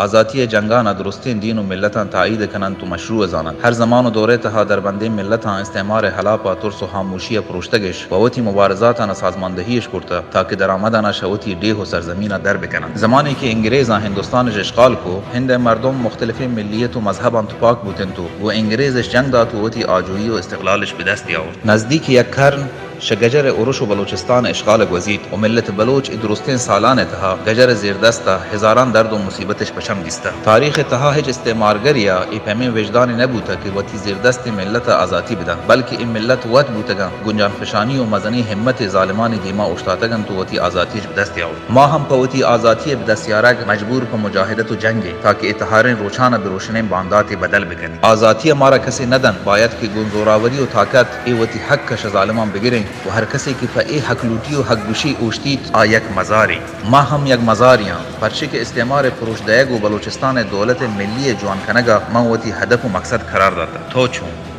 آزاتی ءِ جنگان ءَ درستیں دین ءُ ملتاں تائید کن انت ءُ مشروع زان انت۔ ہر زمان ءُ دور ءِ تہا دربندیں ملتاں استعمار ءِ ہلاپ ءَ ترس ءُ ہاموشی ءَ پروشتگ اش ءُ وتی مبارزاتان ءَ سازماندہی اش کرتہ تاکہ درآمدان ءَ شہ وتی ڈیھ ءُ سرزمین ءَ در بکن انت۔ زمانے کہ انگریزاں ہندوستان اش اشغال کو، ہند ءِ مردم مختلفیں ملیت ءُ مذہباں تپاک بوت انت ءُ گوں انگریز اش جنگ دات ءُ وتی آجوئی ءُ استقلال اش بہ دست آورت۔ نزدیک یک کرن شہ گجر ءِ ارش ءُ بلوچستان ءِ اشغال ءَ گوزیت ءُ ملت بلوچ اے درستیں سالان ءِ تہا گجر ءِ زیردست ءَ ہزاران درد ءُ مصیبت اش پہ چم دیستہ۔ تاریخ ءِ تہا ہچ استعمارگرے ءَ اے پیمیں وژدانے نہ بوتہ کہ وتی زیردستیں ملت ءَ آزاتی بدنت، بلکہ اے ملت وت بوتگاں گنجان فشانی ءُ مزنیں ہمت ءِ ظالمانی دیما اوشتاتگ انت ءُ وتی آزاتی اش بہ دست آورت۔ ما ہم پہ وتی آزاتی ءِ بہ دست آرگ مجبور پہ مجاہدت ءُ جنگ ایں تاکہ اے تہاریں روچان ءَ بہ روشنیں بانداتے بدل بکنیں۔ آزاتی ءَ مارا کسے نہ دنت، باید کہ گوں زوراوری ءُ طاقت اے وتی حق ءَ شہ ظالماں بگریں ءُ ہر کسے کہ پہ اے حق لوٹی ءُ حق گوشی اوشتیت، آ یک مزارے۔ ما ہم یک مزارے آں، پرچے کہ استعمار ءِ پروش دئیگ ءُ بلوچستان ءِ دولت ملی ءِ جوان کنگ ءَ من وتی ہدف ءُ مقصد قرار داتہ۔ تو چون؟